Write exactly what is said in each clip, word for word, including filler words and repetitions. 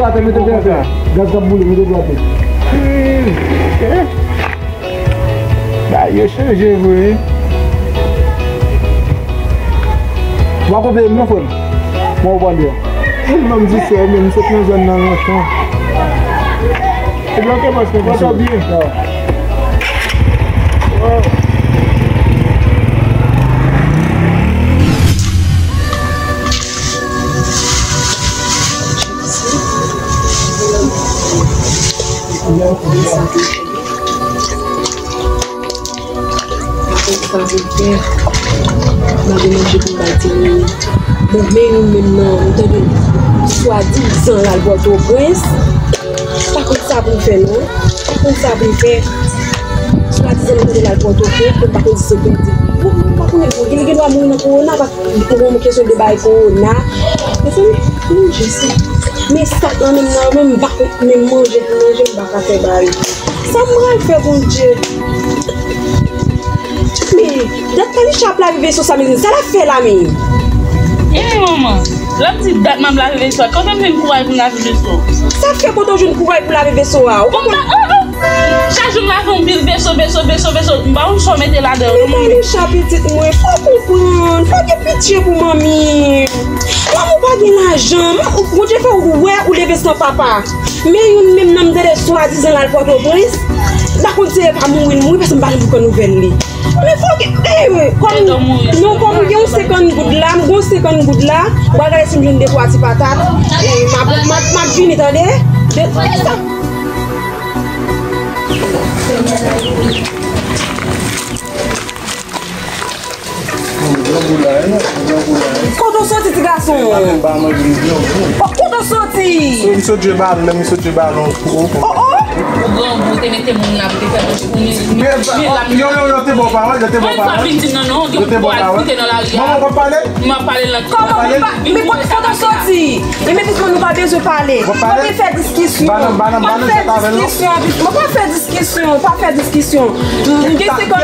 Atè, mete dwat la. Gaz k ap boule, mete dwat la. Bagay yo chanje vre. W a konprann non, frè m? Mwen w pale a. Ban m di sa, men m sot nan zòn nan lontan. E blan ke paske pa sa byen. Mwen konn sa pou m fè. Mwen gen manje pou m bay timoun yo. Bon, men youn menm nan, m tande swadizan l al Pòtoprens. Pa konn sa pou m fè non. Pa konn sa pou m fè. Swadizan m tande l al Pòtoprens, m pa konn si se pèdi. Bon, m pa konnen, bon, gen, gen dwa mouri nan kowona, pa, bon, kesyon de bay kowona. Mezanmi, Bondye, se, men sak lan menm nan, menm m pa konn, menm manje pou manje, m pa ka fè bagay. Sa m pral fè, Bondye? Men, dat Talisha ap lave veso sa, men sa l ap fè la, men? Hum, manman, l ap di dat m ap lave veso a. Kote m jwenn kouraj pou m lave veso? Sa fè kote w jwenn kouraj pou lave veso a? Ou pa konn. Chak jou m lave yon pil veso, veso, veso, veso. M pa konn sa w mete ladan yo non, manmi. Men Talisha, pitit mwen, fò w konprann. Fò w gen pitye pou manmi. Manmi w pa gen lajan. Bondye fè w wè ou leve san papa. Men youn menm nan m tande swadizan l al Pòtoprens. M pa konn si se pa mouri l mouri, paske m pa janm pran nouvèl li. Men fò gen, eh, kòm, non, kòm ou gen yon senkant goud la, m gen yon senkant goud la, m pral gade si m jwenn de twa ti patat. Eh, m ap, m ap, m ap vini, tande? De, sa. Grangou la, e non, grangou la, e. Kote w soti, ti gason? Kote w soti? M sot jwe balon, lè m sot jwe balon. Oh, oh. Ou grangou, te mete moun la pou te fè manje pou mwen. Yo, yo, yo te ba w pawòl, yo te ba w pawòl. Mwen pa vin di non, non, gen moun ki kite nan lari a. Manman, w ap pale? M ap pale nan. Kòman, men kote w soti? E men pitit mwen, nou pa bezwen pale. Mwen pa vle fè diskisyon. Mwen pa fè diskisyon, mwen pa fè diskisyon. M gen senkant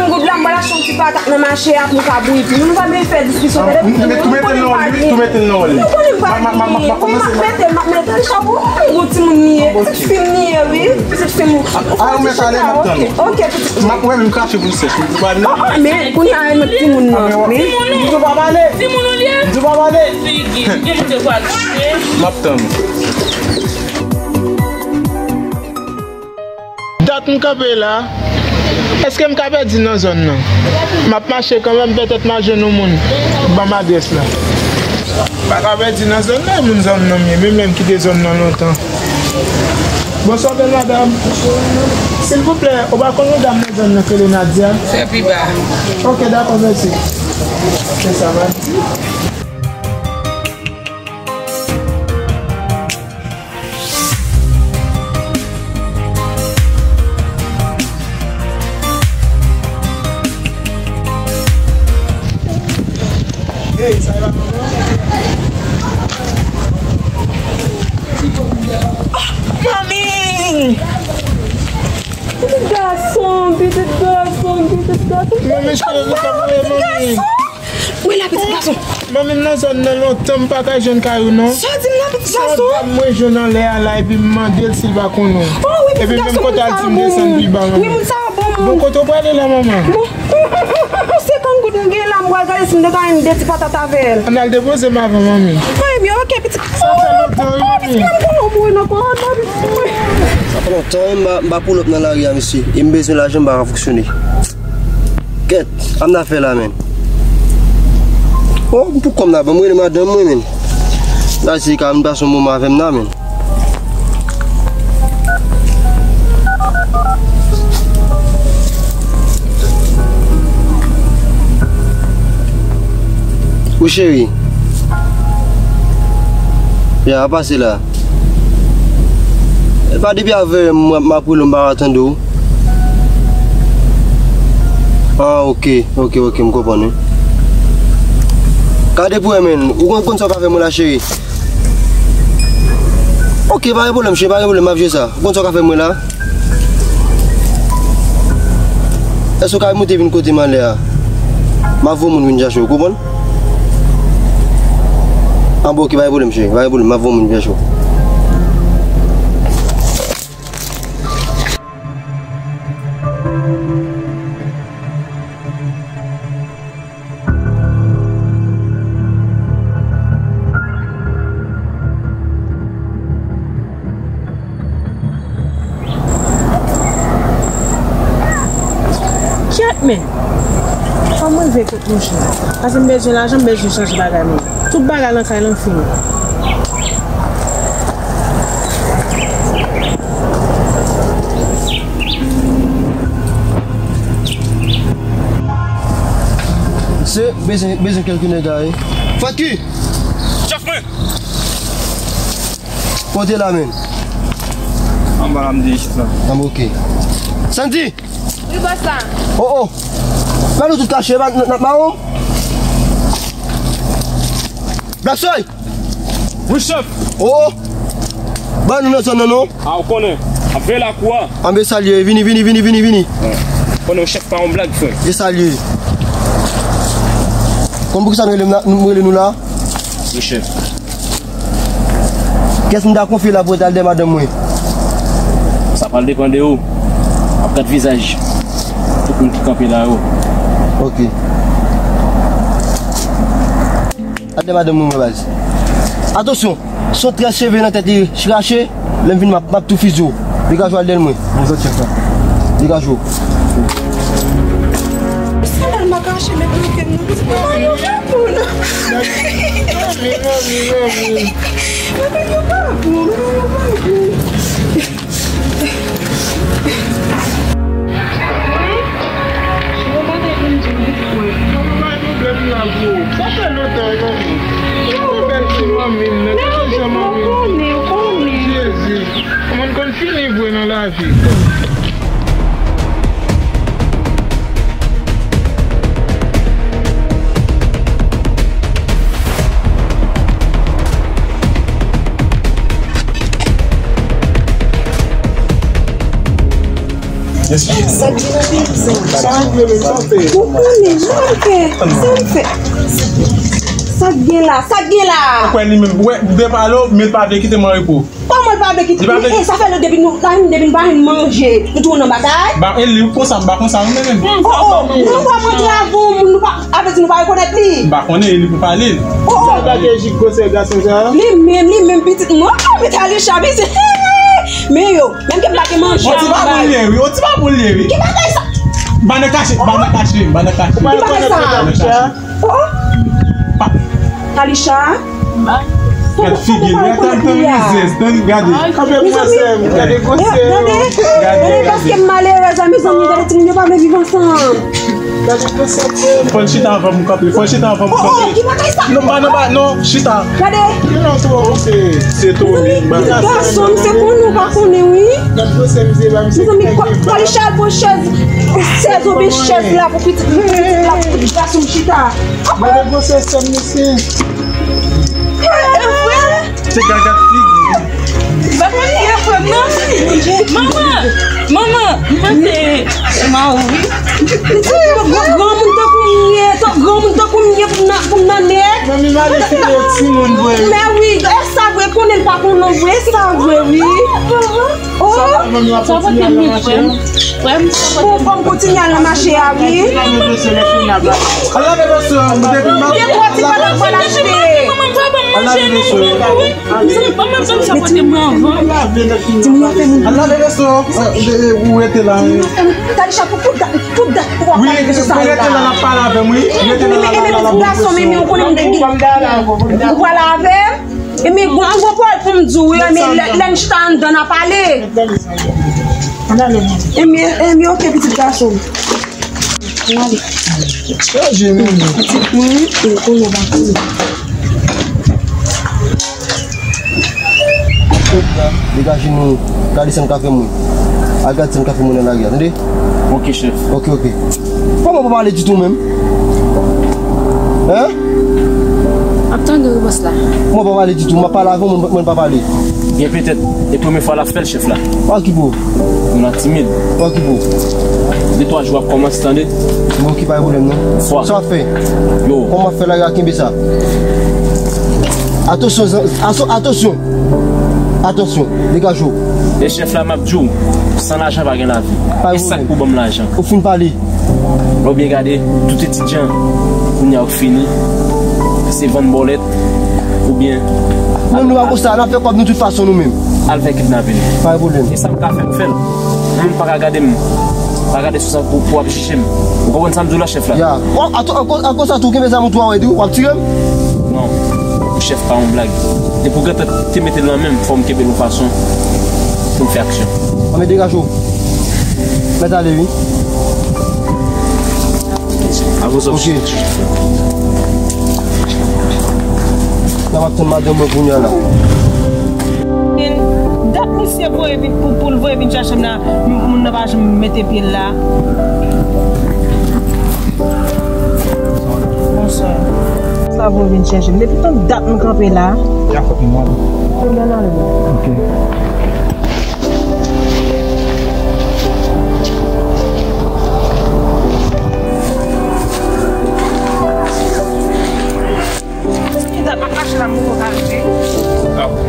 goud la, m pral achte yon ti patat nan mache a pou m ka bouyi pou nou. Nou pa bezwen fè diskisyon, tande pitit mwen, nou konnen m pa byen. Nou konnen m pa byen. Wi, m ap mete l, m ap mete l, chapo, yon timoun li ye. Pitit fi m li ye, wi. Pitit fi m. Ou fè ti chita, ok, ok, pitit. M ap wè menm krache pou sèch. Oh, oh, men kounye a, e met timoun nan. Men. Timoun ou li ye? Timoun ou li ye? Figi, gen moun te pral touche. M ap tann. Dat m kanpe la. Èske m ka pèdi nan zòn nan? M ap mache kanmenm, petèt m a jwenn yon moun. Ban m adrès la. Pa ka pèdi nan zòn nan, e moun zòn nan m ye, menm lè m kite zòn nan lontan. Bonswa, bèl madanm. Silvouplè, ou pa konn yon dam nan zòn nan k rele Nadia? Fè pi ba. Ok, dakò, mèsi. Se sa, mèsi. Manmi! Pitit gason, pitit gason, pitit gason. Manmi, cheri, nou ka voye manmi. Mwen la, pitit gason. Manmi, m nan zòn nan lontan, m pa ka jwenn kay ou non. Sa w di m nan, pitit gason? Se yon dam mwen jwenn anlè a la, epi m mande l si l pa konnen w. Oh wi, pitit gason, moun sa a bon moun. Epi menm kote al di m desann pi ba, manmi. Wi, moun sa a bon moun. Bon, kote w prale la, manman? Bon, senkant goud m gen la, m pral gade si m te ka jwenn de ti patat avè l. Ann al depoze m avan, manmi. Ebyen, ok, pitit gason. Sa fè lontan, wi, manmi. Oh, pitit, m konnen w mouri nan kowona, pitit mwen. Sa fè lontan, wi, m pa, m pa pull up nan lari a, mesye. E m bezwen lajan, m pa ka fonksyone. Kèt, sa m ta fè la, menn? Oh, m pou kòm nan ban m rele madanm mwen, menn. Nan di ka vin pase yon moman avè m nan, menn. Wi, cheri. Ya, pase la. E pa depi avè m, m ap rele w, m pa ka tande w. Ah, ok, ok, ok, m konprann, wi. Gade pou wè, menn. Ou konn, konn sa w ka fè mwen la, cheri? Ok, pa gen pwoblèm, cheri, pa gen pwoblèm, m ap jere sa. Ou konn sa w ka fè mwen la? Èske w ka monte vin kote m anlè a? M ap voye moun vin chache w, ou konprann? An bon, oke, pa gen pwoblèm, cheri. Pa gen pwoblèm, m ap voye moun byen cho. Kyèt men! Fò m rive kot monchè. Paske m bezwen lajan, m bezwen chanje bagay mwen. Tout bagay lan kay lan fini. Se bezwen, bezwen kèlke nèg a, wi. Faki! Chèf mwen! Kote la menm? Anba la m di chèf la. Anba, oke. Sandy! Wi, bòs la. Oh, oh! Ba nou tout kache, ba n ap mawon. Black Soy! Wi, chèf! Oh, oh! Ba nou nan zòn nan, non? A, ou konnen. Ap veye lakou a. Anbe salye, vini, vini, vini, vini, vini. Konnen yon chèf pa yon blag, frè. E salye. Konn poukisa nou rele m la, nou rele nou la? Wi, chèf. Kiyès m ta konfye la pou rete al dèyè madanm mwen? Sa pral depann de ou. Ap gad vizaj tout moun ki kanpe la yo. Oke. Al dèyè madanm mwen, baz. Atansyon, se yon trè cheve nan tèt li rache, lè m vin m ap, m ap tou fizi w. Degaje w al dèyè mwen. Mwen sot chèf la. Degaje w. Sandal m pa kache, met bloke m nan. Mwen pa yon babou, non. Mwen pa yon babou, mwen pa yon babou. Yon bagay pou m di w wi, frè. Yon bagay pwoblèm la, bro. Sa fè lontan, wi, manmi. Yon bèl ti manmi m nan. Gade jan manmi m. Jezi. Kòman n konn fini vre nan lavi. Sa k gen nan peyi sa? Ou konnen, sa l fè? Sa l fè? Sa k gen la? Sa k gen la? Ou kwè li menm? Ou wè, m te pale w, men l pa vle kite m an repo. Kòman l pa vle kite? Li pa vle. Men, e, sa fè nou depi nou, la, depi nou pa jwenn manje, nou tounen nan batay? Ba, e li konsa, m pa konsa, non, men menm. Oh, oh, nou pa manje avè yon moun, nou pa, avè di nou pa rekonèt li. M pa konnen, e li pou pale. Oh, oh. Sa pa gen jik gwosè gason sa? Li menm, li menm pitit mwen, oh, men Talisha, men se, men yo, menm ke m pa gen manje. On ti pa pou l ye, wi, on ti pa pou l ye, wi. Ki bagay sa? Ba nan kache, ba nan kache, ba nan kache. Ou pa rekonèt Talisha? Oh, oh. Pa. Talisha? Gad figi l, gad tann, tann rizèz, tann gade. Kanpe pou mwen, sè m, gade gwosè yo. Gade, gade, gade, paske m malerèz la, mezanmi, gade timoun yo pa vle viv ansanm. Gade gwosè m. Fò l chita anvan m kanpe, fò l chita anvan m kanpe. Oh, oh, ki bagay sa? Non, m pa nan ba, non, chita. Gade. Ki non tou, se, se tou, mezanmi, m pa pitit gason m, se konnen ou pa konnen, wi. Gade gwosè misye, ba misye. Mezanmi, Talisha al pran chèz, sèz oubyen chèz la pou pitit, pitit la, pou pitit gason m chita. Gade gwosè sè m, mesye. E vre? Se gaga figi. M pa konn ki e frè m nan. Manman, manman, m panse se mari w, wi. Li di, granmoun tankou m ye, tan-, granmoun tankou m ye pou m nan, pou m nan nèg. Manmi, m ale file yon timoun vre. Men wi, e sa vre, konnen l pa konnen vre, e sa vre, wi. Oh! Sa pote m, wi, frè m. Frè m, sa pote m. Bon, fò m kontinye al nan mache a, wi. Al lave veso, m depi m ap. Gen twa ti pantalon pou al achte. Al lave veso. Al lave veso. Ou rete la. Talisha, pou tout dat, tout dat pou w ap pale de sa la. Wi, rete la, l ap pale avè m, wi. Rete la, la, la, la, la. Gason, men, men, ou konnen m te gen. Ou pale avè m? Ebyen, gon, gon pawòl pou m di w, wi, men lè, lè n chita anndan, n a pale. Ebyen, ebyen, oke, pitit gason m. N ale. Pitit mwen, e konnen w pa konnen. Degaje nou, gade sa n ka fè mwen. Al gade sa n ka fè mwen nan lari a, tande? Oke, chèf. Oke, oke. Kòman w pa pale ditou menm? Hein? M ap tande w, bòs la. Mwen pa pale ditou, m ap pale avè w, mwen, mwen pa pale. Byen petèt, e premye fwa l ap fè l, chèf la. Pa okipe w. Moun nan timid. Pa okipe w. De twa jou ap kòmanse, tande. Mwen okipe, pa gen pwoblèm, non. Fwa. Sa w ap fè? Yo. Kòman w ap fè la, yo a kenbe sa? Atansyon, zan- aso- atansyon. Atansyon, degaje w. E chèf la, m ap di w, san lajan pa gen lavi. Pa gen pwoblèm. E sa k pou ban m lajan? Ou fin pale. Oubyen gade, tout etidyan, kounye a yo fini, se vann bòlèt, oubyen... Non, nou pa konsa, n ap fè kòb nou tout fason nou menm. Al fè kidnape nou. Pa gen pwoblèm. E sa m ka fè, m fè l. Moun pa ka gade m. Pa gade sou sa pou, pou w ap jije m. Ou konprann sa m di w la, chèf la? Ya. Ankò sa tou, ou kenbe zam ou tou a wè tou, w ap tire m? Non. Pou chèf pa yon blag. Depi w gentan te mete l nan men m, fò m kenbe l yon fason pou m fè aksyon. Anben degaje w. Mèt ale wi. Avance. Ok. N ap tann madanm mwen kounye a la. Dat misye voye vin, pou, pou l voye vin chèche m la, m- moun nan pa janm mete pye l la. Bonswa. Sa voye vin chèche m. Depi tann dat m kanpe la. Ya fòk m wè. Kounye a n ale. Ok. Eskize, m ap mache la, m poko ka rive.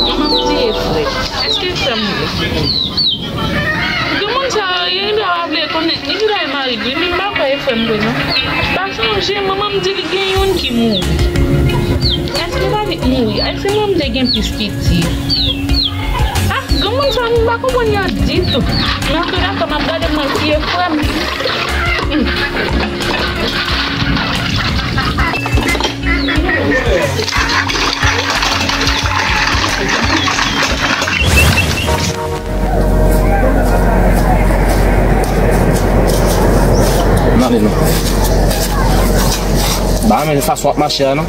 Manman m di e frè. Èske frè m ye? Granmoun sa yo, li dwa pa vle konnen, li dwa e mari l, wi, men m pa kwè e frè m vre non. Pa sonje, manman m di li gen youn ki mouri. Èske pa li k mouri? Èske manman m te gen plis pitit? Ah, granmoun sa, m pa konprann yo ditou. Men antoulèka, m ap gade m wè si e frè m. Hmm. N ale non. Ba men fason w ap mache a non.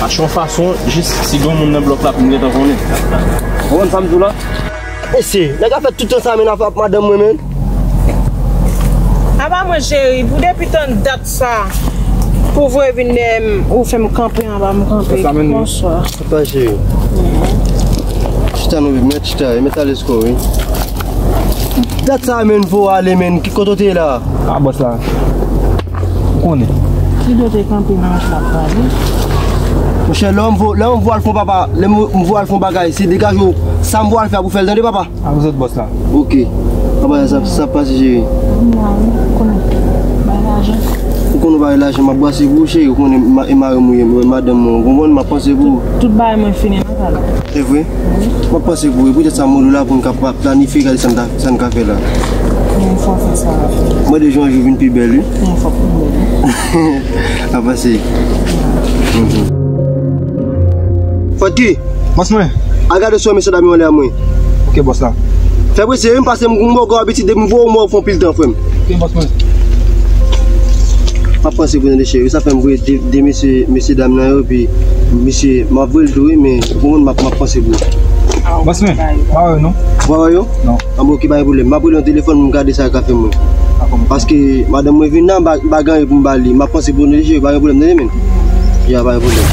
Mache yon fason, jis si gen yon moun nan blòk la pou m gentan konnen. Ou konn sa m di w la? Mesye, nèg ap fè tout tan sa menm ap ap madanm mwen menm. Apa mwen cheri, pou depi tann dat sa, pou voye vin dèyè m, ou fè m kanpe anba, m kanpe. Sa menm. Bonswa. Apa cheri? Chita non, baby, mèt chita, mèt alèz kò w, wi. Dat sa menm, fò w ale menm, ki kote w te ye la? A bòs la. Ou konnen. Ki do te kanpe nan wout la pale? Monchè, lè m vo, lè m vo al fè yon papa, lè m vo al fè yon bagay, se degaje w. Sa m vo al fè a pou fè l, tande papa? A, vous autres boss la. Ok. Papa, sa, sa pase, cheri. Mwen, ou konnen, bay lajan. Ou konnen bay lajan, m ap brase pou ou, cheri. Ou konnen, ma- e mari m ou ye, mwen, madanm mwen, ou konprann, m ap panse pou ou. Tout bagay mwen fini nan kay la. Se vre? Wi. M ap panse pou ou, e poutèt sa mwen la pou n ka pa planifye, gade sa n ta, sa n ka fè la. Men fò fè sa. Mwen de jou an jou vin pi bèl, wi. Men fòk nou bèl, wi. Ap panse. Mhm. Fòki. Bòs mwen. Al gade si w wè mesye dam yo anlè a mwen. Ok, bòs la. Fè prese, wi, m pase m gon bòkò abitid depi m voye w mò fè yon pil tan, frè m. Ok, bòs mwen. M ap panse pou tande cheri, sa fè m voye de, de mesye, mesye dam nan yo, epi mesye, m ap voye l tou, wi, men ou konprann m ap, m ap panse pou ou. Bòs mwen, pa wè yo non. Ou pa wè yo? Non. Anben, ok, pa gen pwoblèm. M ap rele yon telefòn pou m gade sa yo ka fè mwen. Dakò, bòs. Paske madanm mwen vin la, m pa, m pa gen anyen pou m ba li. M ap panse pou nou, cheri, pa gen pwoblèm, tande, men. Ya, pa gen pwoblèm.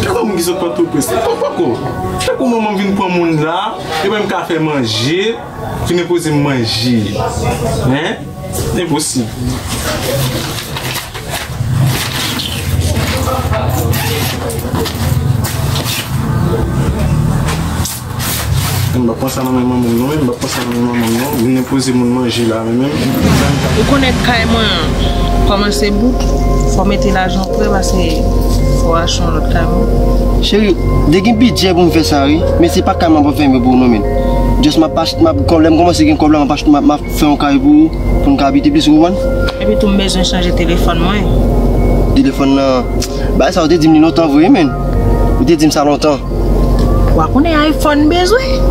Gade yon moun ki sot Pòtoprens, li pa poko. Tankou manman m vin pran moun la, epi m ka fè manje, vin enpoze m manje. Hein? Enposib. M pa pran sa nan men manman m non, men m pa pran sa nan men manman m non. Vin enpoze moun manje la, men menm. Ou konnen kay mwen an kòmanse bout, fò mete lajan prè, paske fò achte yon lòt kay mwen. Cheri, de gen bidjè pou m fè sa, wi, men se pa kay mwen ap fèmen pou ou non, men. Just m ap achte, m ap, lè m kòmanse gen kòb la, m ap achte, m ap, m ap fè yon kay pou ou, pou n ka abite plis, ou konprann? Epi tou m bezwen chanje telefòn mwen. Telefòn nan, bagay sa ou te di m li lontan vre, men. Ou te di m sa lontan. Ou pa konnen iPhone m bezwen?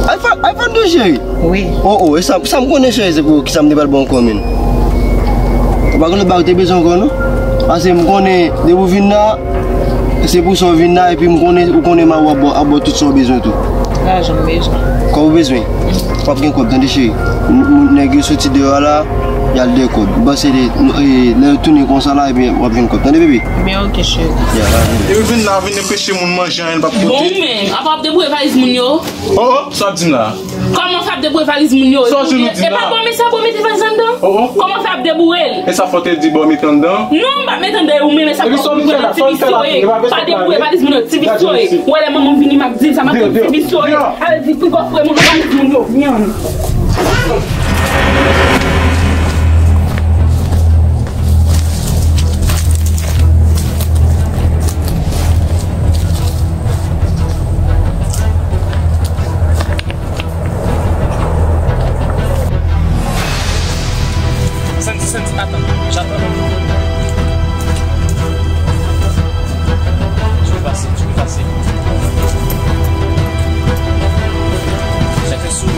iPhone, iPhone tou, cheri? Wi. Oh, oh, e sa, sa m konnen, cheri, se pou ki sa m te pral ba w ankò, men. Ou pa gen lòt bagay ou te bezwen ankò, non? Paske m konnen, depi w vin la, Se pou sa w vin la, epi m konnen, ou konnen m a w ap ba w, ap ba w tout sa w bezwen tou. Lajan m bezwen. Kòb ou bezwen? W ap gen kòb, tande cheri. M, m, nèg yo soti deyò a la, y al dèyè kòb. M panse lè, e, lè yo tounen konsa la, epi w ap jwenn kòb. Tande, bebe? Byen, oke, cheri. Ya, lajan. E vin la, vin peche moun manje, anyen l p ap pote. Bon, men, apa w ap deboure valiz moun yo? Oh, oh, sa w ap di m la? Kòman fè ap deboure valiz moun yo? Sa w di nou di la? E pa bò mete sa, bò mete valiz anndan? Oh, oh. Kòman fè ap deboure l? E sa fò te di bò mete anndan? Non, m pa mete anndan, ou menm, e sa fò mete anndan, ti visye w ye. Pa deboure valiz moun yo, ti visye w ye. Ou wè lè manman m vini, m ap di l sa, m ap di l ti visye w ye. Ale di pi gwo frè moun valiz moun yo. Vyan. Sandy, Sandy, attends, j'attends. Tu peux passer, tu peux passer. Chacun son.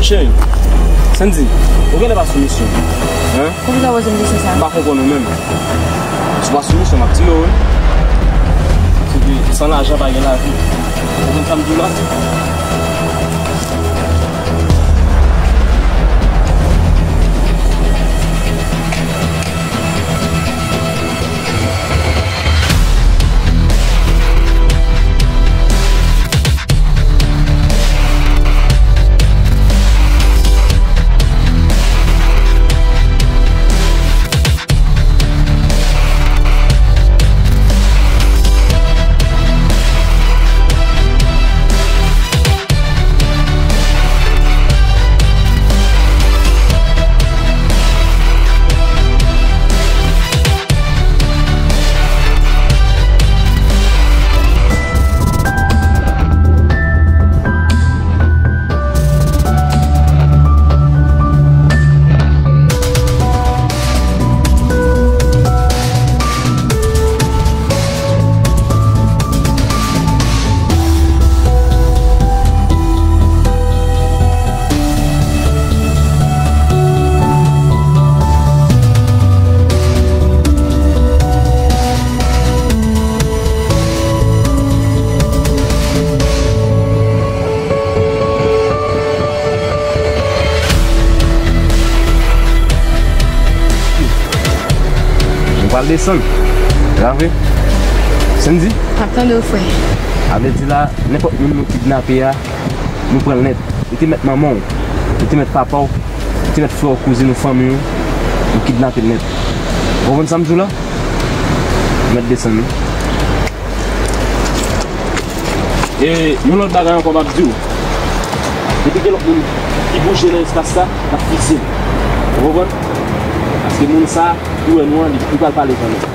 Cheri, Sandy, ou genlè pa sou misyon. Hein? Poukisa w poze m kesyon sa? M pa konprann ou menm. Si w pa sou misyon, m ap tire w, wi. Sandy, san lajan, pa gen lavi. Ou konprann sa m di w la? Nou pral desann. Grave. Sandy? M ap tande w, frè. A vle di la, nenpòt moun nou kidnape a, nou pran l nèt. Li te mèt manman w, li te mèt papa w, li te mèt frè w, kouzin ou, fanmi w, nou kidnape l nèt. Ou konprann sa m di w la? Ou mèt desann wi. E yon lòt bagay ankò m ap di w. Depi gen lòt moun ki bouje nan espas sa, n ap fikse l. Ou konprann? Paske moun sa, li wè nou an, li, li pral pale kanmenm.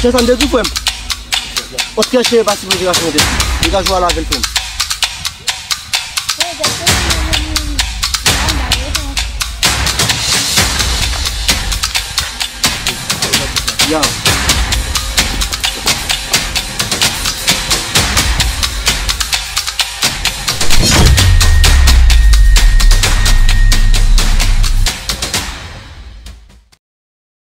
Chè sa m te di w, frè m. On trè chè pa sipoze ka fè yon tèt. Li ka jwe al avè l, frè m. Ya.